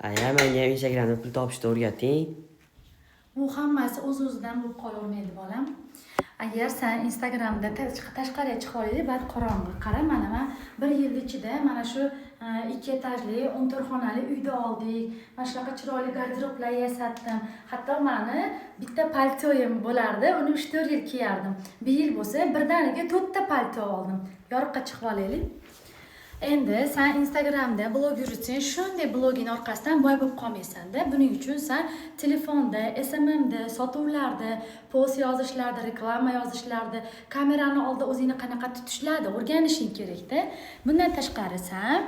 Aya, menga ham Instagramda pul topishni o'rgating. Bu hammasi o'z o'zidan bo'lib qolavermaydi, bolam. Agar san Instagramda tashqariga chiqib olaylik, bad qorong'i. Qara, mana man bir yil ichida mana shu ikki etajli, 14 xonali uyda oldik. Mana shunaqa chiroyli garderoblar yasatdim. Hatto mani bitta paltoyim bo'lardi, uni 3-4 yil kiyardim. Bir yil bo'lsa, birdaniga to'rtta palto oldim. Yorug'ga chiqib olaylik. Endi san Instagramda blog yuritsang, shunday bloging orqasidan boy bo'lib qolmaysan-da. Buning uchun san telefonda, SMMda, sotuvlarda, post yozishlarda, reklama yozishlarda, kamerani oldida o'zingni qanaqa tutishlarni o'rganishing kerakda. Bundan tashqari san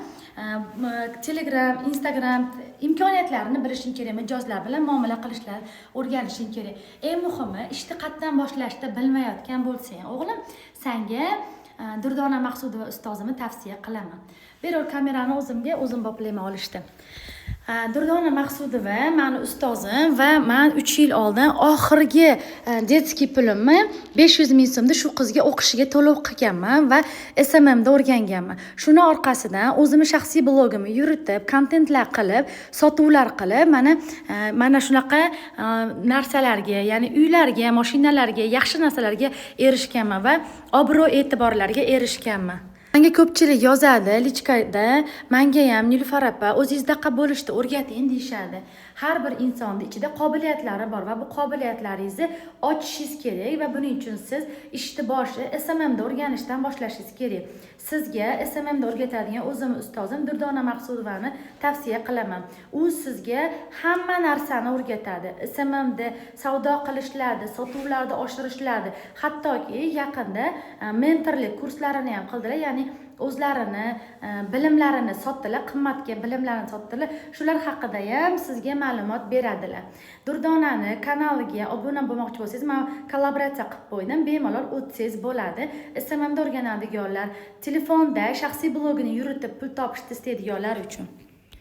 Telegram, Instagram imkoniyatlarini bilishing kerak, mijozlar bilan muomala qilishlarni o'rganishing kerak. Eng muhimi, ishni qayerdan boshlashni bilmayotgan bo'lsang, o'g'lim, sanga Durdona Maqsudova ustozimni tavsiya qilaman. Beror, kamerani o'zimga o'zim boplayman olishdi. Durdona Maqsudova mani ustozim va man 3 yil oldin oxirgi детский pulimni, 500 ming so'mni shu qizga o'qishiga to'lov qilganman va SMMda o'rganganman. Shuni orqasidan o'zimni shaxsiy blogimni yuritib, kontentlar qilib, sotuvlar qilib, mana shunaqa narsalarga, ya'ni uylarga, mashinalarga, yaxshi narsalarga erishganman va obro' e'tiborlarga erishganman. Manga ko'pchilik yozadi личка da, manga ham, "Nilufar opa, o'zingizdaqa bo'lishni o'rgating", deyishadi. Har bir insonni ichida qobiliyatlari bor va bu qobiliyatlaringizni ochishingiz kerak va buning uchun siz ishni boshi SMMda o'rganishdan boshlashingiz kerak. Sizga SMMda o'rgatadigan o'zimni ustozim Durdona Maqsudovani tavsiya qilaman. U sizga hamma narsani o'rgatadi. SMMda savdo qilishlarni, sotuvlarni oshirishlarni, hattoki yaqinda mentorlik kurslarini ham qildilar, ya'ni o'zlarini bilimlarini sotdilar, qimmatga bilimlarini sotdilar. Shular haqida ham sizga ma'lumot beradilar. Durdonani kanaliga obuna bo'lmoqchi bo'lsangiz, man kollaboratsiya qilib qo'ydim, bemalol o'tsangiz bo'ladi. SMMda o'rganadiganlar, telefonda shaxsiy blogini yuritib pul topishni istaydiganlar uchun.